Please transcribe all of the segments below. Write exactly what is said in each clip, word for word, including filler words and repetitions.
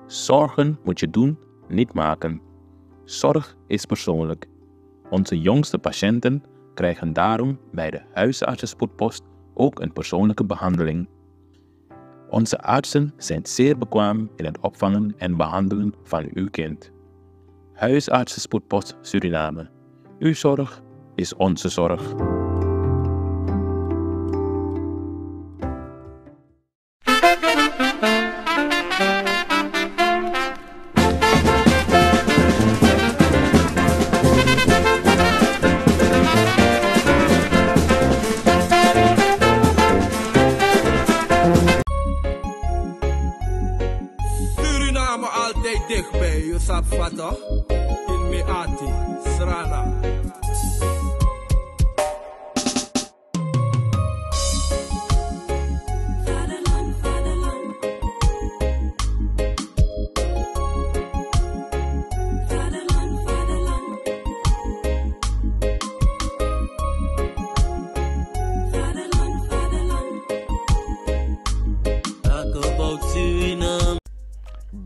Zorgen moet je doen, niet maken. Zorg is persoonlijk. Onze jongste patiënten krijgen daarom bij de huisartsenspoedpost ook een persoonlijke behandeling. Onze artsen zijn zeer bekwaam in het opvangen en behandelen van uw kind. Huisartsenspoedpost Suriname. Uw zorg is onze zorg. Suriname altijd dichtbij, je sabi toch? In Meati, Srana.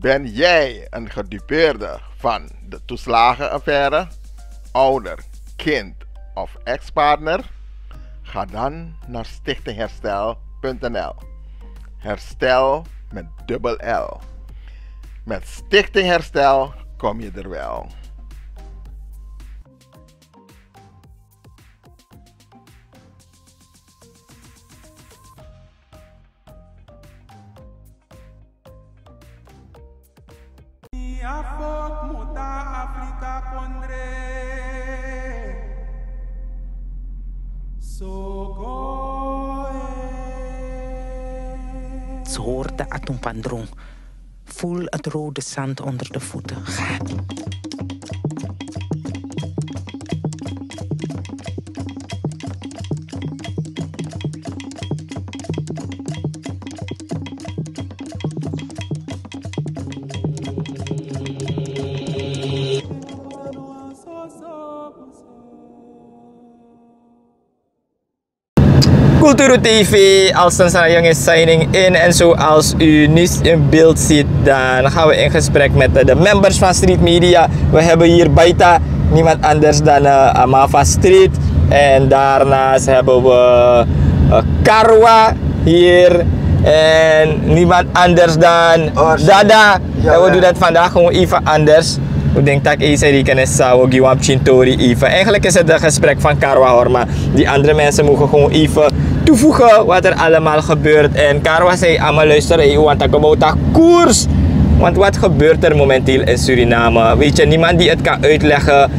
Ben jij een gedupeerde van de toeslagenaffaire, ouder, kind of ex-partner? Ga dan naar stichting herstel punt n l. Herstel met dubbel L. Met Stichting Herstel kom je er wel. Ze hoorde Atumpandrong. Voel het rode zand onder de voeten. Gaat. Kulturu T V, Alston Sarayong is signing in. En zoals u nu in beeld ziet, dan gaan we in gesprek met de members van Street Media. We hebben hier buiten niemand anders dan uh, Amafa Street. En daarnaast hebben we uh, Karwa hier. En niemand anders dan Dada. En we doen dat vandaag gewoon even anders. We denken dat ik eens rekening zou ook Iwan Chintori even. Eigenlijk is het een gesprek van Karwa hoor, maar die andere mensen mogen gewoon even toevoegen wat er allemaal gebeurt. En Karwa zei, allemaal luisteren, hey, want dat gebouwt koers. Want wat gebeurt er momenteel in Suriname? Weet je, niemand die het kan uitleggen.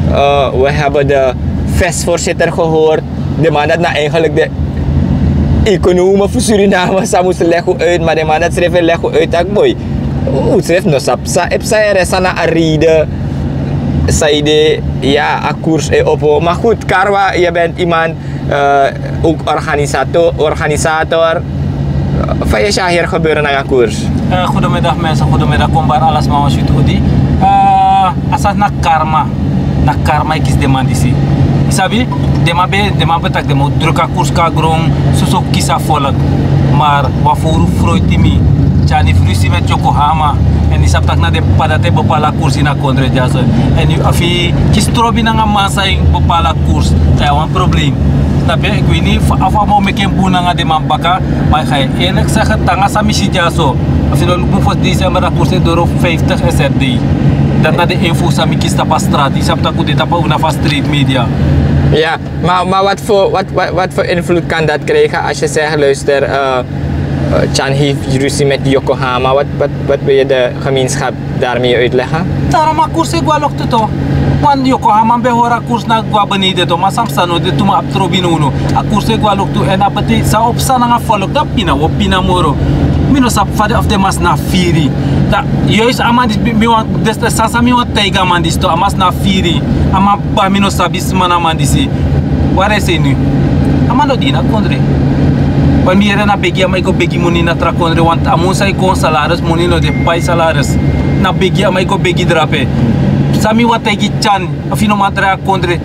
Uh, we hebben de vicevoorzitter gehoord. De man dat nou eigenlijk de economen voor Suriname zou moeten leggen uit, maar de man dat schrijft leggen uit, dat boy. Hoe schrijft no sap sa epsa ere sana aride saide ja a koers e opo. Maar goed, Karwa, je bent iemand uh, ook organisator, organisator. Van je hier gebeuren naar a koers. Uh, goedemiddag mensen, goedemiddag, kombar alles mama shoot odi. Uh, asas na karma, na karma ikis demandisi. Isabi, dema be, dema be tak demo druka koers ka grong, soso kisa volk. Maar wafuru fruitimi, Tjani Frusi met Yokohama. En die sabtak na de padate bepala kursi na kondre jaso. En nu afi kistrobi nanga masa in bepala kurs. Dat is een probleem. Snap je? Ik weet niet of a mo meken boen nanga de man baka. Maar ik ga je eerlijk zeggen, tanga sa misi jaso. Afi no luku voor december dat koers door vijftig S R D. Dat na de info sa mi kis tapa straat. Die sabtak de tapa una van street media. Ja. Maar, maar wat, voor, wat, wat, wat voor invloed kan dat krijgen als je zegt, luister, uh, Chan heeft ruzie met Yokohama. Wat, wat, wat wil je de gemeenschap daarmee uitleggen? Daarom a koers e go a loktu to. Want Yokohama ben hori a koers na go a beneden to. Maar Samsano de tuma abtrobi no no. A koers e go a loktu en a bete sa opsa nanga volk da pina wo pina moro. Mi no sabi fa de of de mas na firi. Da juist a man disi mi wan desta sasa mi wan taiga man disi to a mas na firi. A man ba mi no sabi sma na man disi. Wari e sei nu? A man no de ini a kondre. Wan mi yere na begi a man e go begi moni na tra kondre want a mun san e kon salaris moni no de pai salaris. Na begi a man e go begi drape. San mi wani taigi Tyan, efu yu no man drai a kondre,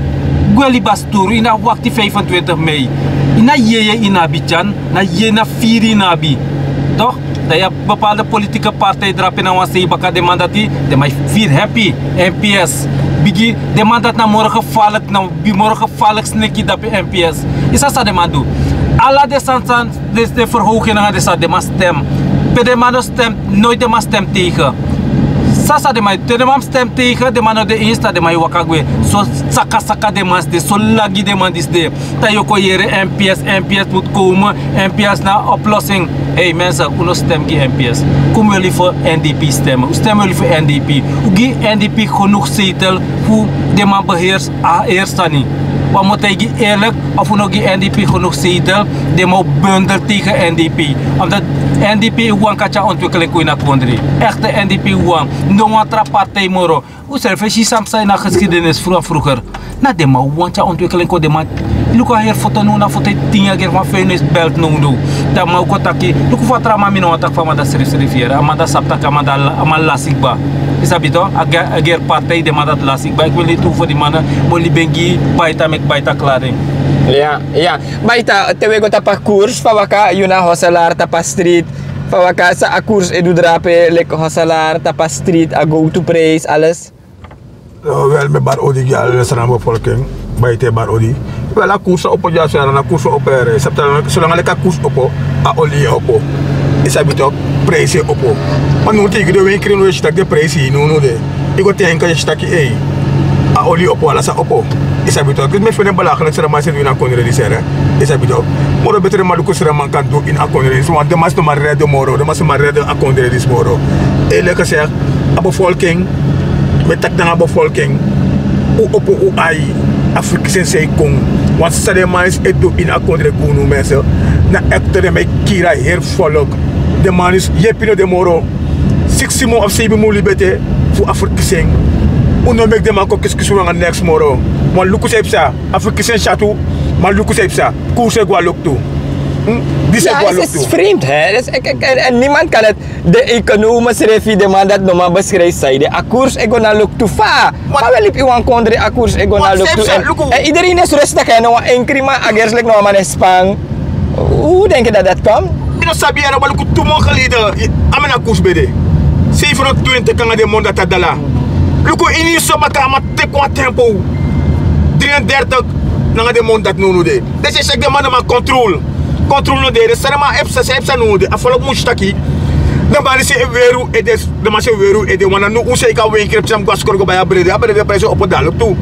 gwe libi a sturu, yu no abi wakti vijfentwintig mei. Yu na yeye yu no abi Tyan, na yeye na firi yu no abi. Toch? Dan yu abi bepaalde politike partij drape na wan sei baka den man dati, den man e firi happy. Mps bigi, den man dati na moro gevaarlijk, na moro gevaarlijk sneki dape. Mps, yu sabi san den man du? Ala den sani san den verhoging nanga den sani, den man stem. Pe den man no stem, noiti den man stem tegen. San san den man e du? Te den man stem tegen, den man no de eens, dan den man e waka gwe. So saka saka den man disi de, so lagi den man disi de. Dan yu o kon yere mps, mps mus kon. Mps na oplossing. Hei mensen, un no stem gi mps. Kon un weri fu ndp stem, un stem weri fu ndp. Un gi ndp genoeg zetel fu den man beheers a heri sani. Wan mus taigi eerlijk, of un no gi ndp genoeg zetel, den man o bundel tegen ndp. Omdat ndp e wani kan tyari ontwikkeling kon ini a kondre. Echte ndp e wani, no wan tra partij moro. Unsrefi e si san psa ini a geschiedenis fru a froeger. Na den man wani tyari ontwikkeling kon den man. Luku a heri foto now, na foto e tin yageri wan feinis belt now now. Dan man o kon taki, luku fa tra man, mi no wani taki fa a man dati srefsrefi yere, a man dati sabi taki a man dati a man lasi kba. Yu sabi to, a geri partij, den man dati lasi kba. Eki weli tu fu di man, mi o libi en gi baita, meki baita klari. Ya, ya. Baita, te wi e go tapu a koers, fa waka yu na hoselaar tapu a street? Fa waka san a koers e du drape, leki hoselaar tapu a street, a go tu prijs, alles? Wel, mi e bari odi gi ala sani na bevolking. Baita e bari odi. Wel, a koers sa opo dya, solanga na koers sa opo yere, solanga leki a koers opo, a oli e opo. Yu sabi to, prijs e opo. Ma now te yu go de wenkri now, yu e si taki den prijs hei now now de. Yu go te enke yu e si taki, ei, a oli opo, ala sa opo. Yu sabi to, dus mi e feni en belachelijk san den man e du ini a kondre disi yere. Yu sabi to, moro betre den man luku san den man kan du ini a kondre disi, want den man si no man redi moro, den man si no man redi a kondre disi moro. Eerlijk gezegd, a bevolking, mi e taki nanga a bevolking, un opo un ai, a frikisen sei kon. Want san den man disi e du ini a kondre gi unu mensen, na ekte den man e kiri a heri volk. Den man disi yepi no de moro. Siksi mun of seibi mun libi ete fu a frikisen. Un no meki den man kon kiskisi un nanga neks moro. Wan luku san e psa, a frikisen syatu, ma luku san e psa. Koers e go na loktu. Disi e go na loktu. Vreemd, hè? Dus, en, en, en niemand kan het. De economen srefi, den man dati no man beschrijf san ede. A koers e go na loktu fa. Ma wi e libi ini wan kondre, a koers e go na loktu. En, en iedereen is rustig, hè, no wan enkri man, a gerslek no wan man e span. Hoe denk je dat dat kan? Mi no sabi, yere, ma luku tu mun geleden, a mi na koers ben de. Zevenentwintig nanga den mun dati a dala. Luku ini so baka a man teki wan tempo. Drieëndertig nanga den mun dati nownow de. Dus yu e si taki den man no man controle. Controle no de, dus san den man e psa, san e psa nownow de. A volk mus si taki den man disi e weri un ede, den man disi e weri un ede, want na now un seika wenkri, san mus go na skoro go bai a brede, a brede prijs e opo dadilik tu.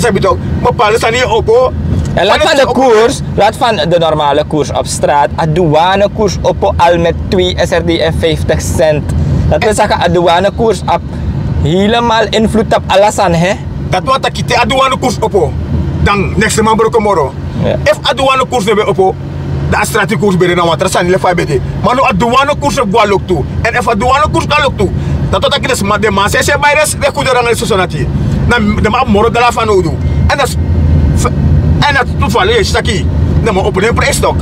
Sabi toch, bepaalde sani e opo. En laat van de koers, laat van de normale koers op straat, a douanekoers opo al met twee S R D en vijftig cent. Dat wil zeggen, a douanekoers heb helemaal invloed op alles aan, hè? Dati wani taki te a douanekoers opo, dan neks no man broko moro. Efu a douanekoers no ben opo, dan a strati koers ben de, na wan tra sani leki fa a ben de. Ma now a douanekoers e go na loktu. En efu a douanekoers go na loktu, dati wani taki den sma, den man sese e bai den goederen nanga den soso nati. Na den man abi moro dala fanowdu. En dati, en dati toevallig yu e si taki den man opo den prijs toch.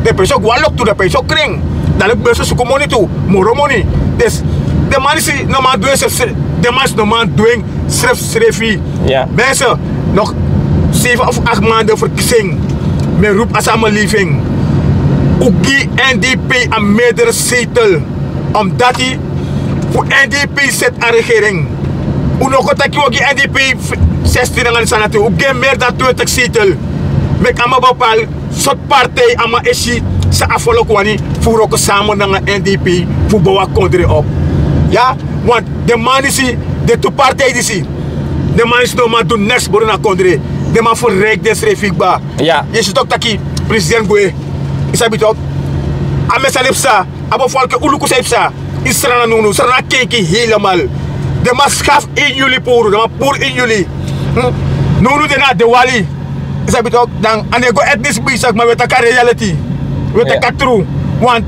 Den prijs o go na loktu, den prijs o krin. Dan leki ben so suku moni tu, moro moni. Dus den man disi no man du en srefi, den man disi no man du en srefsrefi. Mensen, nog zeven of acht maanden verkiezing. Mi e roep a samenleving, un gi N D P a meerdere zetel. Omdati fu N D P zet a regering. Un no kon taki un o gi N D P zestien nanga den sani dati, un gi en meer dan twintig zetel. Meki a man bepaal sortu partij a man e si san a volk wani, fu wroko samen nanga N D P fu bow a kondre op. Ya, want den man disi, den tu partij disi, den man disi no man du neks bron na kondre. Den man verrijk densrefi kba. Yu e si toch taki president gwe. Yu sabi toch, a meki sani e psa. A bevolking e luku san e psa. Yu Sranan nownow, Sranan kenki helemaal. Den man schafu één juli puru, den man puru één juli. Nownow den na Diwali. Yu sabi toch, dan a no e go etnisch bezig, ma wi e taki a reality. Wi e taki a tru. Want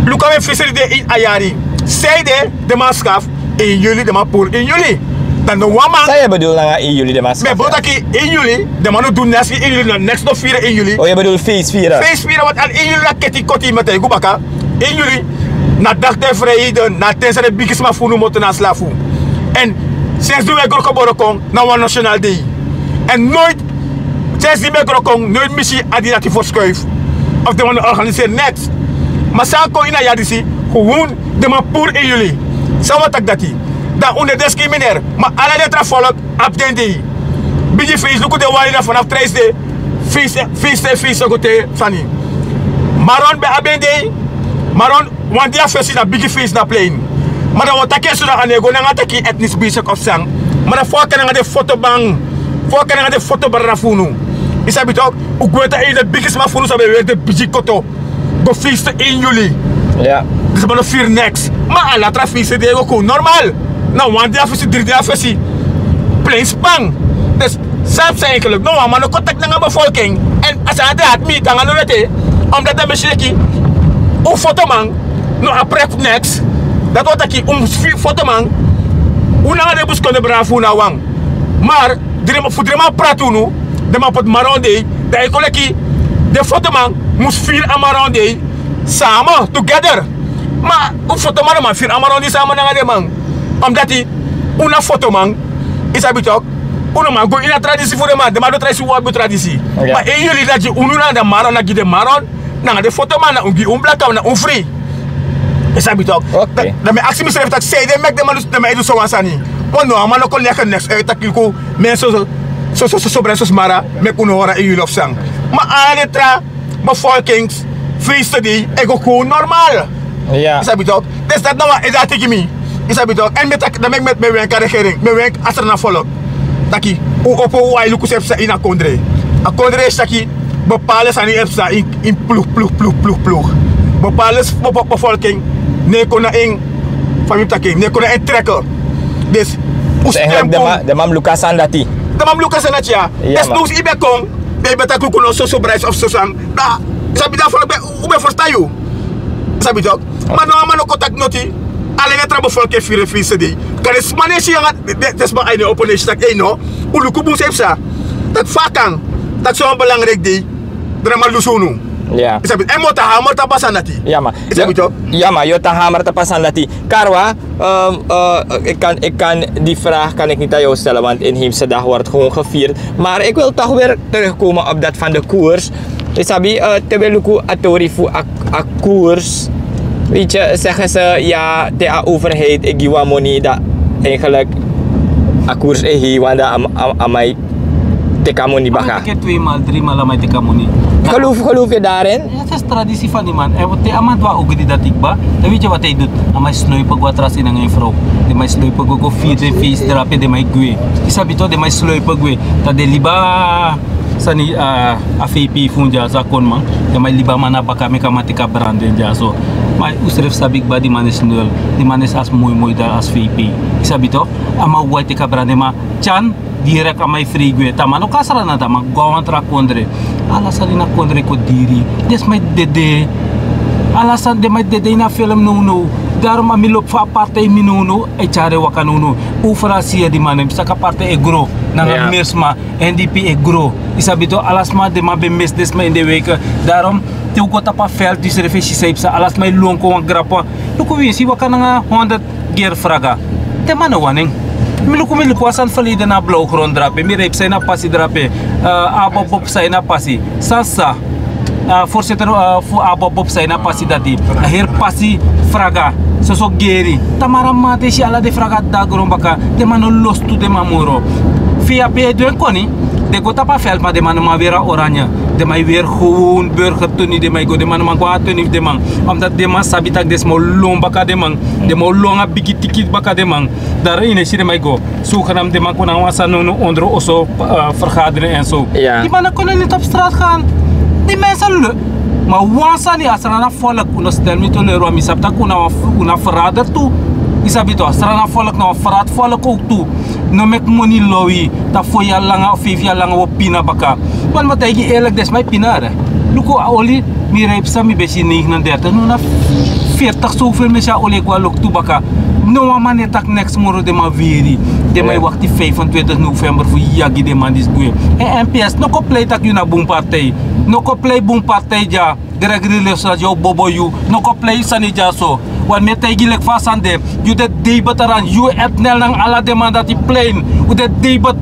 luku a wan fisiri de ini a yari. San ede, den man schafu één juli, den man puru één juli. Dan no wan man. San yu e bedoel nanga één juli den man schafu? Mi e bedoel taki één juli den man no du neks gi één juli, na neks no firi één juli. O, yu e bedoel feest firi? Feest firi, want a één juli na keti koti, mi e taigi yu baka. Één juli na dag der vrijheden, na ten san den bigisma fu unu moto na slafu. En sensi di wi e gro gebore kon, na wan national day. En nooit, sensi di mi e gro kon, nooit mi si a dei dati verschuif. Of den man no organiseri neks. Ma san kon ini a yari disi, fu un den man puru ini yuli. San wan taki dati? Dan un de diskrimineer. Ma ala den tra folk abi den dei. Bigi feisi, luku den wani na fanafu trijsde. Feisi, feisi, feisi go te sani. Maron ben abi en dei. Maron, wan dei a fesi na bigi feisi na plein. Ma dan wan taki en so, dan a no e go nanga taki etnis bezig of san. Ma dan fu a kan nanga den fotoman. Fu a kan nanga den fotobrada fu unu. Yu sabi tok, un gwenti a ini den bigi sma fu unu san ben weri den bigi koto go feisi ini yuli. Disi man no firi neks. Ma ala tra feisi dei e go kon normal. Na wan dei a fesi, dri dei a fesi. Plein span. Dus san psa eigenlijk? No, wan man no kon taki nanga bevolking. En a sani de hati mi, nanga no weti. Omdat dan mi si leki un fotoman no abi recht neks. Dati wani taki un mus firi fotoman. Un nanga den busikonde brada fu unu na wan. Maar dri man, fu dri man prati unu, den man poti Maron Day, dan e kon leki den fotoman mus firi a Maron Day sama, together. Ma un fotoman no man firi a Maron Day sama nanga den man. Omdat un na fotoman, yu sabi tok, un no man go ini a tradisi fu den man, den man no tradisi, un abi un tradisi. Ma ini yuli dati unu na den Maron, na gi den Maron, nanga den fotoman, na un gi un blaka, na un fri. Yu sabi tok. Dan mi e aksi misrefi taki, sanede meki den man du, den man e du so wan sani? Want no, a man no kon leki neks, eh, taki luku, mensen so, so, so, so, so, so, so, so, mara, meki un no hori a ini yuli of san. Ma ala den tra bevolkings feisi dei e go kon normal. Yu sabi tok. Dus dati na wan ede ati gi mi. Yu sabi tok. En mi taki, dan meki mi, mi wenki a regering, mi wenki a Sranan folk. Taki un opo un ai luku san psa ini a kondre. A kondre e si taki bepaalde sani e psa ini, ini plug, plug, plug, plug, plug. Bepaalde s-, be-, be-, bevolking no e kon na en, fa mi taki, no e kon na en trekken. Dus un stem kon. Den man, den man mus luku a sani dati. Den man mus luku a sani dati, ya. Dus now yu ben kon, dan yu ben taki luku no, so, so, Bryce of so san. Dan yu sabi dan folk ben, un ben ferstan yu. Yu sabi tok. Ma no, a man no kon taki noti. Ala den tra bevolking e firi feisi dei. Kande sma no e si nanga den, den sma a ini opo, no e si taki, ei no, un luku bun san e psa. Taki fa a kan taki so wan belangrijk dei, dan a man lusu unu. Yu sabi, en mi o tan hamer tapu a sani dati. Yu sabi tok. Ya, ma yu o tan hamer tapu a sani dati. Karwa, ehm, eh, ik kan, ik kan die vraag kan ik niet aan jou stellen, want inheemse dag wordt gewoon gevierd. Maar ik wil toch weer terugkomen op dat van de koers. Yu sabi, eh, te wi luku a tori fu a, a koers. Weet je, zeggen ze, ja, te a overheid e gi wan moni, dan eigenlijk a koers e hei, want dan a, a, a man e teki a moni baka. A man e teki en tweemaal, driemaal, a man e teki a moni. Geloof, geloof je daarin? Ja, dat is traditie van die man. En te a man du a ogri dati kba, dan weet je wat hij doet. A man e sluipen go a tra se nanga en vrouw. Den man e sluipen go, go firi den feisi drape, den man e gwe. Yu sabi tok, den man e sluipen gwe. Dan den libi a sani, a, a V P fu un dyaso, a koniman. Den man e libi a man na baka, meki a man teki a branden dyaso. Ma un srefi sabi kba, die man is nul. Die man is as moi moi dan as V P. Yu sabi tok? A man wai teki a branden, ma tyan direct a man e frei gwe. Te a man no kon na Sranan, te a man go na wan tra kondre. Ala sani na kondre kon diri. Den sma e dede. Ala sani, den man e dede ini a film nownow. Daarom a mi lobi fu a partij mi nownow e tyari en waka nownow. Overal si yu den man, mi sabi a partij e grow. Nanga meri sma. N D P e grow. Yu sabi tok, ala sma, den man ben mesi den sma ini den weken. Daarom te un go tapu a veld, yu srefi e si san e psa, ala sma e lon kon wan grapa. Luku, winsi yu waka nanga honderd geri fraga, den man no wani en. Mi luku, mi luku wan sani verleden na Blauwgrond drape, mi reipi san na pasi drape. Eh, abobo san na pasi. San sa, eh, voorzitter, eh, fu abobo san na pasi dati. A heri pasi fraga. Soso geri. Tamara mamanten e si ala den fraga dati gron baka. Den man no lostu den man moro. Fi a pe e du en koni, den go tapu a veld, ma den man no man weri a oranje. Den man e weri gewoon burgertenu, den man e go, den man no man go a tenu fu den man. Omdat den man sabi taki den sma o lon baka den man. Den man o lon a bigi tiki baka den man. Daarom yu no e si den man e go. Zogenaamd den man kon nanga wan sani nownow ondro oso, eh, vergadering en zo. Die man no kon niet op straat gaan. Die mensen lu-, maar wan sani, a Sranan volk, un no stel mi te leren, want mi sabi taki un na wan f-, un na verrader tu. Yu sabi tok, a Sranan volk na wan verraad volk ook tu. No meki moni lowi, dan fo yari langa of feifi yari langa wi o pina baka. Want mi o taigi yu eerlijk, den sma e pina. Luku a oli, mi reipi san mi ben si negenendertig, now na veertig zoveel mi e si a oli e go a loktu baka. No wan man no e taki neks moro, den man weri. Den man e wakti vijfentwintig november fu yagi den man disi gwe. En N P S no kon plei taki yu na bun partij. No kon plei bun partij dya. Gregory Lefsat, yu o bobo yu. No kon plei sani dyaso. Want mi e taigi yu leki fa a sani de. Yu de debet eraan, yu, R T N L nanga ala den man dati plein. Un de debet.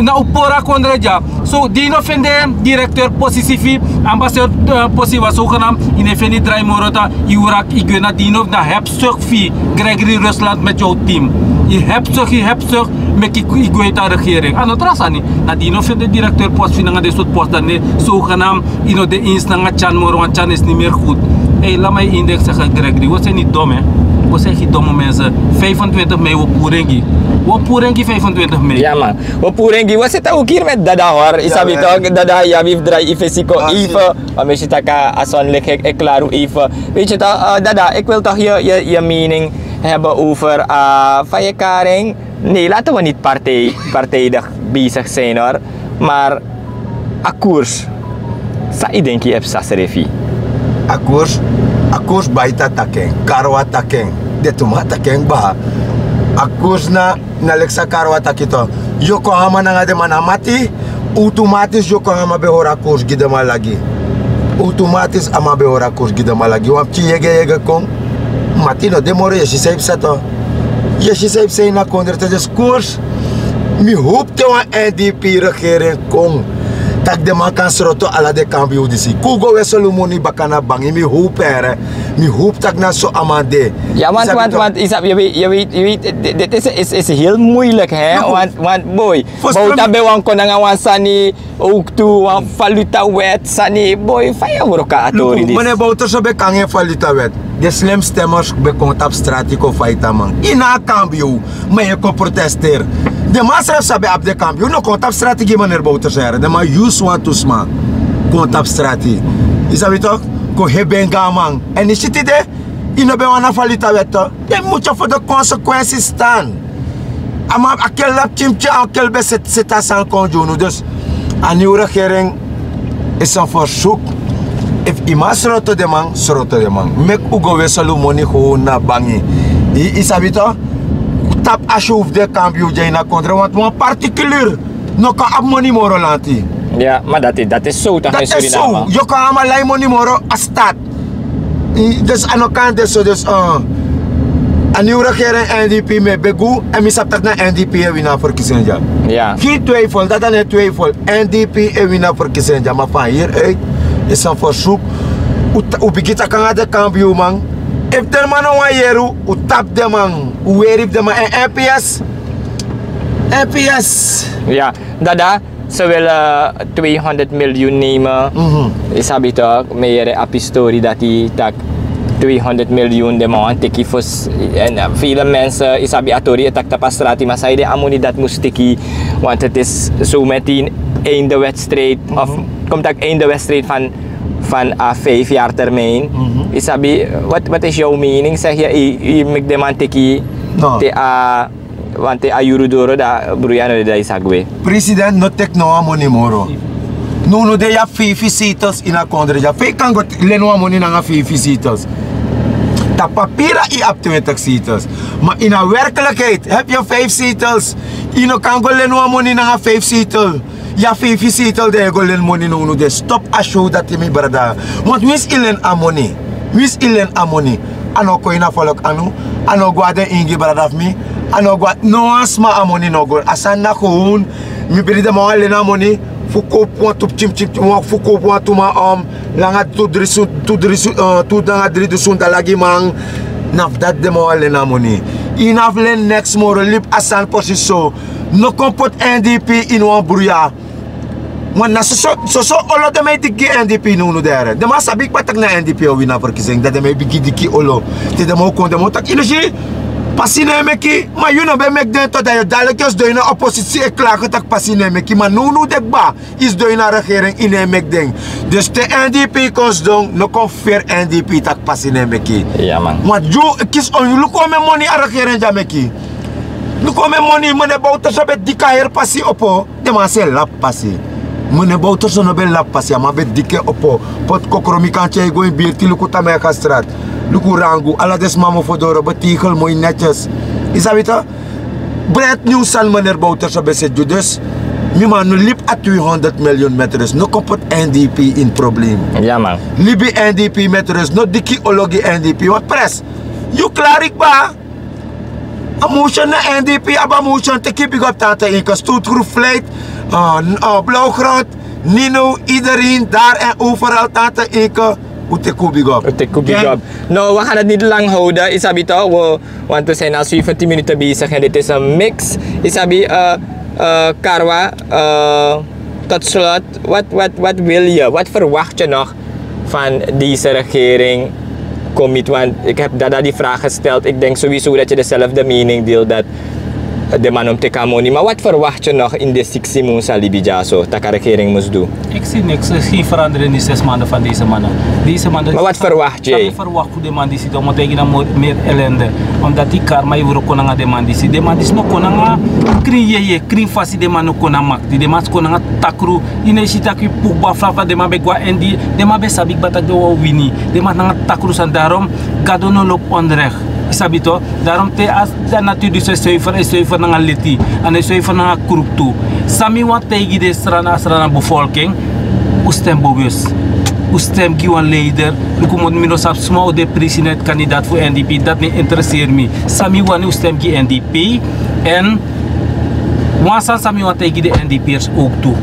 Na un pori a kondre dya. So di yu no fende direkteur posisi fu yu, ambassadeur, posi wan sogenam, yu no e feni drai moro dan yu wraki yu gwe na di yu no na hepsuk fu yu. Gregory Rusland met yu team, yu hepsuk yu hepsuk. Meki yu gwe yu tan regering a no tra sani. Na di yu no fende direkteur posi fu yu nanga den sortu posi dan ne sogenam yu no de ins nanga tyan moro wan tyan is ni meri gud. Ei lama yu indeksi a gregory wi o seni dom. Wi o seni dom o mense. Vijfentwintig mei wi o puru en gi. Wi o puru en gi vijfentwintig mei. We puru en gi we sita ukir met dada hor isabi tok dada yabi fu drai ifesiko ife. We mesi taka a son lik hek e klaru ife. We sita dada ik wil tok ye mening hebe over a fayekaring. Nee late we nit partij partijdig bezig zijn hor. Maar a kurs sa idenki epsa srefi. A kurs a kurs baita taken karwa taken. De tuma taken ba a kurs na na leksa karwa taki to. Yokohama nanga den man na mati. Automatis yokohama ben hori a kurs gi den man lagi. Automatis a man ben hori a kurs gi den man lagi wan pikin yege yege kon. Mati no de moro yesi san yu psa to. Yesi san yu psa ini a kondre te dus kurs. Mi hopu te wan n d p regering kon. Tak' den man kan sroto ala den kambiu disi kugo we solumoni baka na bangi mi hopu here. Mi hopu tak' na so a man de. Ya want want want is a yowit yowit yowit dit is is is heel moeilijk hè want want boy. Bowta ben wan kon nanga wan sani. Ook tu wan valuta wet sani boy fa yu wroka a tori disi. Mene bowta so ben kon nanga en valuta wet. Den slim stemmers ben kon tapu strati kon faiti a man ini a kambiu. Ma yu e kon protesteri. Den man srefi sabi abi den kambiu no kon tapu strati gi maneri bowta sere den man yusu wantu sma. Kon tapu strati. Yu sabi tok? Kon hebi en go a man èn yu si tide. Yu no ben wani a valuta wet. Den mutu fu den konsekwensi stan. A man a kel lapu pikin pikin a kel ben seti seti a sani kon gi unu dus. A niw regering. Isi en fersuku. Efu yu man sroto den man sroto den man meki un go wesel un moni hownu na bangi. Yu sabi to? Tapu a syow fu den kambi un dya ini a kondre wantu wan partikilir. No kon abi moni moro lanti. Ya ma dati dati sowtu a gen sori na a man. Yu kon abi man lai moni moro a stati. Dus a no kan de so dus. A niw regering n d p mi e begi un èn mi sabi tak' na n d p e wini a ferkisi en dya. Gi twefel dati a no e twefel. N d p e wini a ferkisi en dya ma fan hiri uit. Isi en fersuku. Un bigin taki nanga den kambi un man. Efu den man no wani yere un un tapu den man. Un weri fu den man èn n p s. N p s. Ya dada. Se wili. Tweehonderd miliyun neme. Yu sabi tok' mi e yere a pistori dati tak'. Tweehonderd miliyun den man wani teki fosi. Èn vele mense yu sabi a tori e taki tapu a strati ma san yu de a moni dati mus teki. Want heti is so metin einde wedstrijd of kom taki einde wedstrijd fan fan a vijf yari termijn. Yu sabi? Wat is yow mening segi yu yu meki den man teki te a want te a yuru doro dan bruya no de dan yu sa gwe. President no teki no wan moni moro. Nownu de yu abi feifi setels ini a kondre dya fa yu kan go leni wan moni nanga feifi setels? Tapu papira yu abi twintig setels. Ma ini a werkelikheid hebi yu feifi setels. Yu no kan go leni wan moni nanga feifi setel. Yu abi feifi setel dan yu e go leni moni nownu de stopu a syow dati mi brada. Want winsi yu leni a moni winsi yu leni a moni. A no kon ini a folok anu. A no go na den ingi brada fu mi. A no go na no wan sma a moni no go a sani na kowun. Mi bidi den man wani leni a moni fu kowpu wantu pikin pikin fu kowpu wantu man. Langa tu dri sun tu dri sun tu nanga dri dusun dala gi man. Na fu dati den man wani leni a moni. Yu no abi leni neks moro libi a sani posi so. No kon poti n d p ini wan bruya. Wan na soso olo den man e diki gi n d p nownu dere den man sabi kba tak' na n d p o wini a ferkisi en dan den man e bigin diki olo. Te den man o kon den man o taki yu no si. Pasi no e meki ma yu no ben meki den to dan yu o daliki o sidon ini a oposisi e klage tak' pasi no e meki ma nownu de kba. Yu sidon ini a regering yu no e meki den. Dus te n d p kon sidon no kon feri n d p tak' pasi no e meki. Wan yu kisi on yu luku on mi en moni a regering di a meki. Luku on mi en moni mi o ne bowter so ben diki a heri pasi opo. Den man si e lapu pasi. Mi o ne bowter so no ben lapu pasi a man ben diki en opo. Poti kokromi kan tyai go ini birti luku tamai a kastrati. Luku rangu ala den sma mofo doro betigel moi netyes. Yu sabi to? Brand new san meneer bowter so ben seti yu dus. Mi man no libi a tweehonderd miliyun metres no kon poti n d p ini problem. Libi n d p metres no diki olo gi n d p wan pres. Yu klari kba. Motion na N D P, aba motion te kibi go op tante inke stootgroep vlijt, blauwgrond, Nino, iedereen daar en overal tante inke. Ute kubigop. Ute kubigop. No, we gaan het niet lang houden, isabi toch? We, want we zijn al zeventien minuten bezig en dit is een mix. Isabi, uh, uh, Karwa, uh, tot slot, wat, wat, wat wil je? Wat verwacht je nog van deze regering? Kom niet, want ik heb Dada die vraag gesteld. Ik denk sowieso dat je dezelfde mening deelt dat de man om te kan moni. Maar wat verwacht je nog in de siksi mun salibi dyaso taka regering mus du? Ik zie niks, er is geen verandering in die zes maanden van deze mannen. Deze mannen. Maar wat verwacht jij? Wat verwacht je de man die zit om te tegen meer, meer ellende? Omdat die karma je wroko nanga de man die zit. De man die is no konanga kring yeye, kring fasi de man no konanga mak. Die de man is konanga takru. Ine si taki pukba flafa de man be gwa en di. De man be sabi batak de wo wini. De man nanga takru san daarom. Gado no lop onrecht. Isabi toch? Daarom te as dan natuur dus is zuiver, is zuiver nanga leti. En is zuiver nanga kruktu. Sami wan taigi de strana, strana bevolking. U stem bewust. U stem gi wan leider. Luku mot mi no sabi sma u de president kandidaat fu N D P. Dat niet interesseer mi. Sami wan u stem gi N D P. En wan san sami wan taigi de N D P'ers ook toe.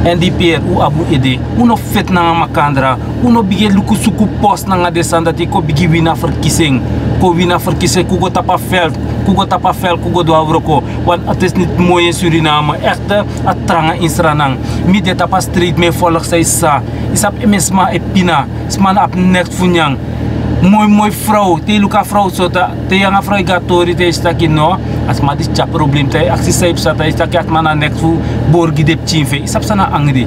N D P'er, u abi ede. U no fit nanga makandra. Un no bigin luku suku post nanga den sani dati kon bigin wini a verkiezing. Kon wini a verkiezing, kon go tapu a veld, kon go tapu a veld, kon go du a wroko. Want het is niet mooi in Suriname. Echt, a tranga in Sranan. Mi de tapu a street, mi e volg san yu sa. Yu sabi, mi sma e pina. Sma no abi neks fu nyan. Moi moi frow, te yu luku a frow so, te yu nanga a frow e go a tori, te yu si taki no. A sma disi tyari problem, te yu aksi san yu psa, te yu si taki a sma no abi neks fu bori gi den pikin fu en. Yu sabi san na angri.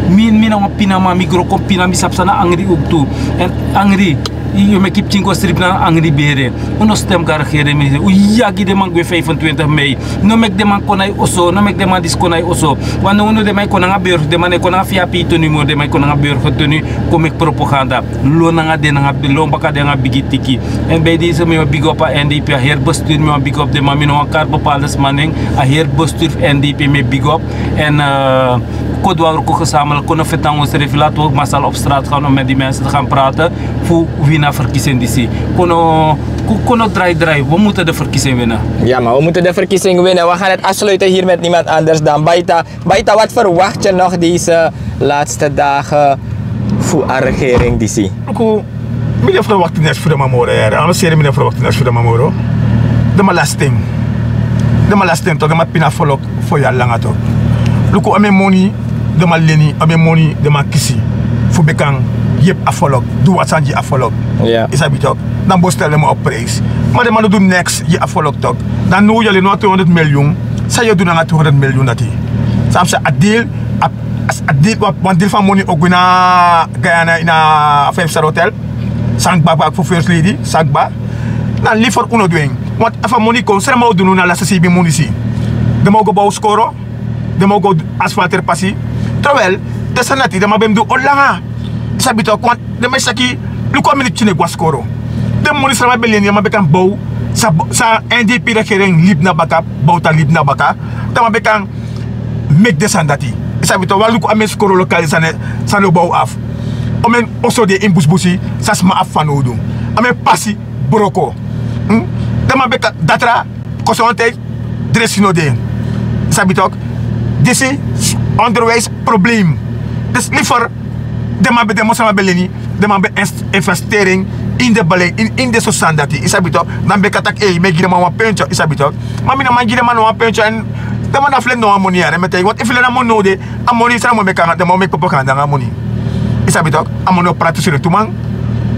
Mi, mi na wan pinaman, mi gro kon pina, mi sabi san na angri ook tu. Èn angri, yu meki pikin go sribi na angri bere. Un no stem gi a regering, mi, un yagi den man gwe vijfentwintig mei. No meki den man kon na yu oso, no meki den man disi kon na yu oso. Want now den man e kon nanga burger, den man e kon nanga V I P tenu, den man e kon nanga burger tenu, kon meki propaganda. Lon nanga den nanga, lon baka den nanga bigi tiki. En bij deze mi wan big up a N D P, a heri bestuur mi wan big up den man, mi no wan kari bepaalde sma nen, a heri bestuur fu N D P mi e big up. En, eh, kon du a wroko gezamenlijk, kon no feti nanga unsrefi, laten we ook massaal op straat gaan om met die mensen te gaan praten, fu wini a verkiezing disi. Kon no, kon, kon no draai draai, we moeten de verkiezing winnen. Ja, maar we moeten de verkiezing winnen. We gaan het afsluiten hier met niemand anders dan Baita. Baita, wat verwacht je nog deze laatste dagen voor a regering disi? Luku, mi no e verwacht neks fu den man moro, yere. A no seri, mi no e verwacht neks fu den man moro. Den man lasting. Den man lasting toch, den man pina a volk fu yari langa toch. Luku, a moni den man leni, a moni den man kisi fu be kan yepi a volk, du wan sani gi a volk. Yu sabi toch, dan bostel den man op prijs. Ma den man no du neks gi a volk toch. Dan now yu e leni wan tweehonderd miljoen. San yu o du nanga tweehonderd miljoen dati? San yu sa a deal, a, a deal, wan, wan deal fu a moni o gwe na Guyana ini a five star hotel. San kba, kba fu first lady, san kba. Na liever un no du en. Want efu a moni kon, san den man o du now na a laste seibi mun disi? Den man o go bow skoro, den man o go asfalteri pasi. Terwijl den sani dati den man ben mus du ol langa. Yu sabi toch, want den man e si taki, luku a moni, pikin e go na skoro. Den moni san den man ben leni, den man be kan bow, san, san N D P regering libi na baka, bow, tan libi na baka. Den man be kan meki den sani dati. Yu sabi toch, wan luku a moni, skoro lokali san, san o bow afu. Omeni oso de ini busibusi, san sma abi fanowdu. A moni pasi broko. Hmm? Den man be kan, datra, gezondheid, dresi no de. Yu sabi toch, disi onderwijs probleem. Dus liever den man be, den man san man be leni, den man be investering in de beleid, in, in de so sani dati. Yu sabi toch, dan be kan taki, ei, mi e gi den man wan puntje, yu sabi toch. Ma mi no man gi den man no wan puntje, èn den man no abi fu leni no wan moni, yere, mi e taigi yu. Want efu den leni a moni now de, a moni san den man o meki nanga, den man o meki propaganda nanga a moni. Yu sabi toch, a moni o prati srefi tu man,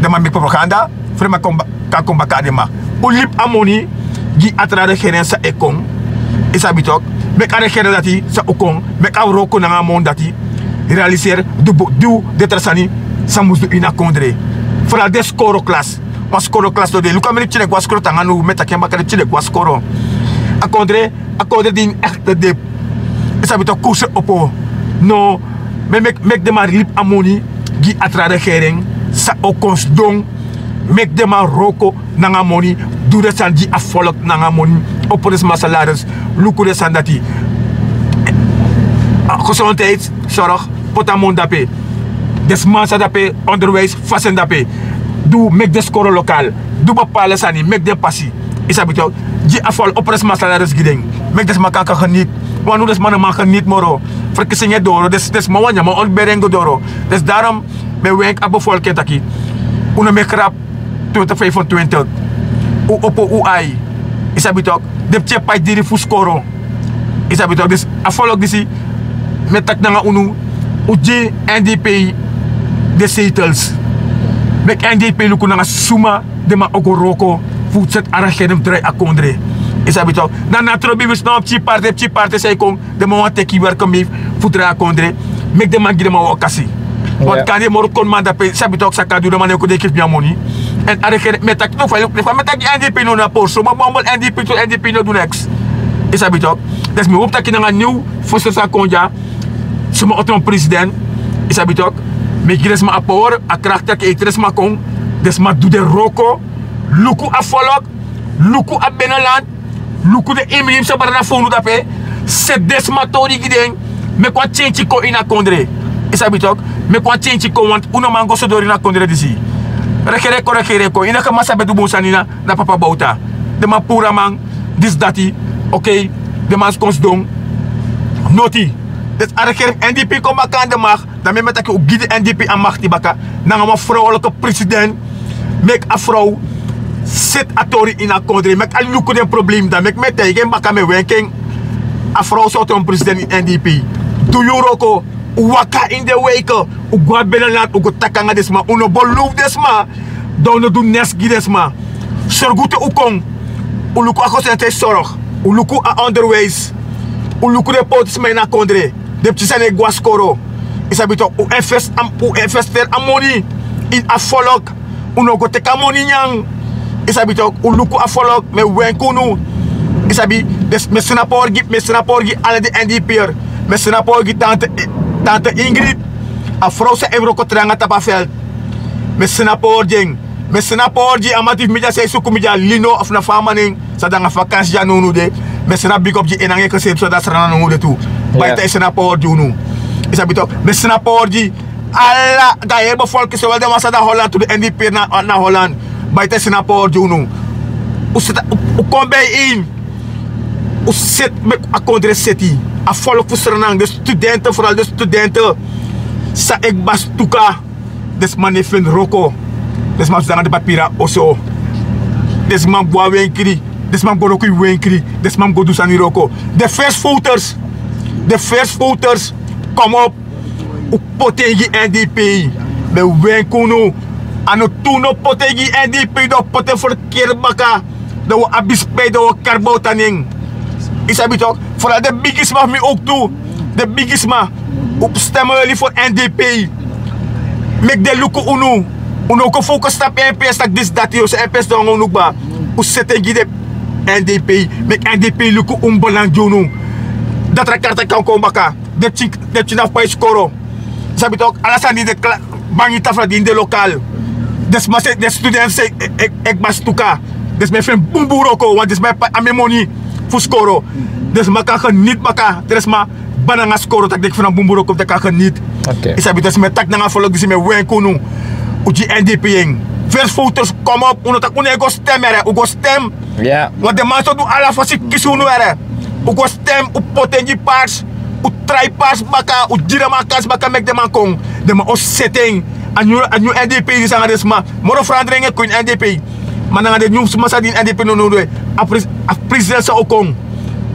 den man meki propaganda, fu den man kon ba-, kan kon baka na den man. Un libi a moni gi a tra regering san e kon. Yu sabi toch, meki a regering dati san o kon, meki a wroko nanga a moni dati. Realiseer, du bo-, du den tra sani san mus du ini a kondre. Vooral den skoro klas. Wan skoro klas no de. Luku a moni pikin e go na skoro te nanga now, mi e taki en baka, den pikin e go na skoro. A kondre, a kondre dini echt depi. Yu sabi toch, kursu opo. No, mi e meki, meki den man libi a moni gi a tra regering san o kon sidon. Meki den man wroko nanga a moni, du den sani gi a volk nanga a moni, opo den sma salaris, luku den sani dati. A gezondheidszorg, poti a moni drape. Den sma san drape, onderwijs, fasi en drape. Du, meki den skoro lokaal. Du bepaalde sani, meki den pasi. Yu sabi toch, Gi a fol opres masalaris gi den. Meki den sma kan kan geniet. Wan nu den sma no man geniet moro. Verkiezingen doro. Dus den sma wan nyan man ontbering doro. Dus daarom ben wenk a bevolking taki. Unu meki rap twintig vijfentwintig. U opo u ai. Isabi tok. Den pikin pai diri fu skoro. Isabi tok. Dus a volk disi. Mi e taki nanga unu. U gi N D P de zetels. Meki N D P luku nanga suma. Den man o go wroko fu seti a regering fu drai a kondre. Isabi tok. Dan na trobi wisi na wan pikin parti, pikin parti san e kon. Den man wani teki werki mi fu drai a kondre. Meki den man gi den man wan okasi. Want kande moro koniman dape, sabi tok san kan du, den man no e kon denki fu mi a moni. Èn a regering, mi e taki no fa, fa mi e taki N D P no na porso, ma bambol N D P tu, N D P no du neks. Isabi tok. Dus mi hopi taki nanga niw fosi san kon dya, suma o tron president. Isabi tok. Mi gi den sma a power, a krakti taki e tron sma kon. Den sma du den wroko. Luku a volk, luku a binnenland, luku den imrim san bari na fownu dape. Seti den sma tori gi den. Meki wan change kon ini a kondre. Isabi tok. Meki wan change kon, want un no man go so doro ini a kondre disi. Regering kon, regering kon. Ini a kama san ben du bun sani na, na papa Bouta. Den man puru a man, disi dati. Oké. Den man kon sidon. Noti. Dus a regering N D P kon baka aan de macht. Dan mi e taki un gi den N D P a makti baka. Nanga wan vrouwelijke president. Meki a vrouw seti a tori ini a kondre. Meki a luku den problem. Dan meki mi e taigi en baka, mi e wenki en. A vrouw sa o tron president ini N D P. Du yu wroko. Un waka ini den wijk. Un go a binnenland. Un go taki nanga den sma. Un no belofu den sma. Dan un no du neks gi den sma. Sorgu te un kon. Un luku a gezondheidszorg. Un luku a onderwijs. Un luku den poti sma ini a kondre. Den pikin san no e go na skoro. Isabi tok, un invest-, un investeri a moni ini a volk. Un no go teki a moni nyan. Isabi tok, un luku a volk, mi e wenki unu. Isabi, dus mi e seni a power gi, mi e seni a power gi ala den N D P'er. Mi e seni a power gi tante, tante Ingrid. A vrouw san e wroko tranga tapu a veld. Mi e seni a power gi en. Mi e seni a power gi a man di fu mi dya san e suku mi dya, Lino, of na fa a man nen, san de nanga vakansi dya nownow de. Mi e seni a big up gi en nanga en gezin, so dati Sranan nownow de tu. Baita e seni a power gi unu. Isabi tok. Mi e seni a power gi ala, da heri bevolking, sowel den wan san de na Holland, tu den N D P'er na, na Holland. Baita e seni a power gi unu. Un seti, un, un kon bijeen. Un seti, meki a kondre seti. A volk fu Sranan, den studenten, vooral den studenten. San e kba stuka. Den sma no e feni wroko. Den sma mus de nanga den papiri na oso. Den sma mus go na wenkri. Den sma mus go wroko ini wenkri. Den sma mus go du sani wroko. Den first voters. Den first voters. Kom op. Un poti en gi N D P. Mi e wenki unu. A no tu un no poti en gi N D P, dan un poti en verkeerd baka. Dan un abi spijt, dan un o kari Bouta nen. Isabi tok, vooral den bigisma fu mi ook tu. Den bigisma, un stem unu voor N D P. Meki den luku unu. Un no kon focus tapu N P S taki disi dati, yu o si N P S don unu kba. Un seti en gi den N D P. Meki N D P luku un, belangi unu. Dan tra karta kan kon baka. Den pikin, den pikin na fu pai skoro. Sabi tok, ala sani di den kla-, bangi tafra di ini den lokaal. Den sma san, den student san e, e, e kba stuka. Den sma e feni bunbun wroko, want den sma e pai a moni fu skoro. Den sma kan geniet baka, te den sma kba nanga skoro, taki den feni bunbun wroko, den kan geniet. Oké. Yu sabi, dus mi e taki nanga a volk disi, mi e wenki unu. Un gi N D P en. First voters, kom op, un no taki un no e go stem, yere, un go stem. Ya. Want den man so du ala fosi kisi unu, yere. Un go stem, un poti en gi Pars, un trai Pars baka, un gi den man kans baka, meki den man kon. Den man o seti en. A nyun, a nyun N D P disi nanga den sma. Moro verandering e kon ini N D P. Ma nanga den nyun sma san de ini N D P nownow de. A pres-, a president san o kon.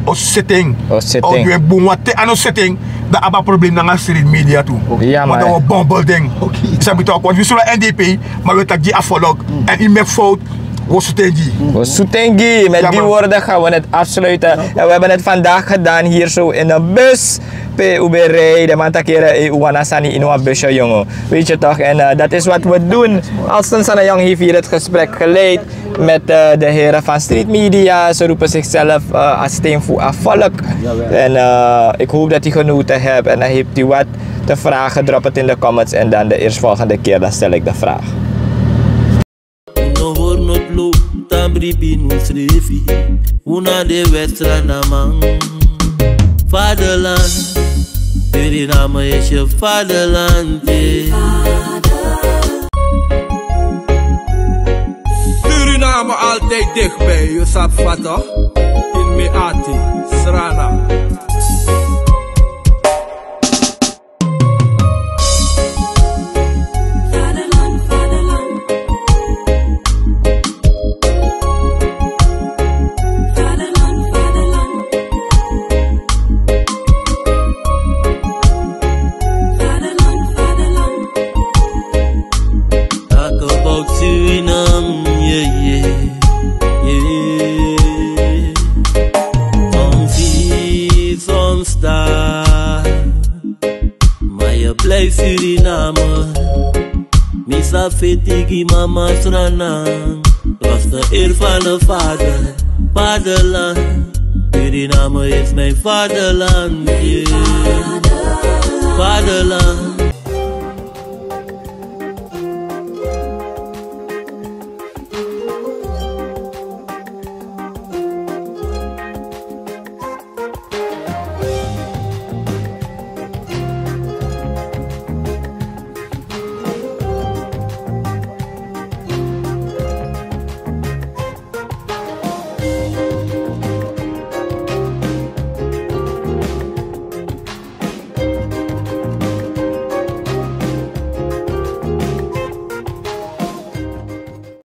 O seti en. O seti en. O du en bun, want te a no seti en, dan a abi a problem nanga street media tu. Ya, man. Want dan un o bombel den. Oké. Yu sabi tok, want wi sulu a N D P, ma wi e taki gi a volk. Mm. En yu meki fout, wi o sutu en gi. Wi o sutu en gi. Met die woorden gaan we het afsluiten. En we hebben het vandaag gedaan hier zo in de bus. Pe un ben rij, den man taki, yere, un wani a sani ini wan busje, jongen. Weet je toch? En, eh, dat is wat we doen. Alston Sanayong heeft hier het gesprek geleid met, eh, de heren van Street Media. Ze roepen zichzelf, eh, a stem fu a volk. Jawel. En, eh, ik hoop dat u genoten hebt. En dan heeft u wat te vragen, drop het in de comments. En dan de eerstvolgende keer, dan stel ik de vraag. No hori no tlo, tan bribi no srefi. Un na den Srananman. Vaderland, Suriname is je vaderland, eh. Suriname altijd dichtbij, je sabi toch? In mijn arti, Srana. Vaderland, vaderland. Vaderland, vaderland. Vaderland, vaderland. Talk about Suriname, yeah, yeah, yeah. Soms hier, soms daar. Maar je blijft Suriname. Mi sa feti gi mama Sranan. Was de eer van de vader, vaderland. Suriname is mijn vaderland, yeah. Vaderland.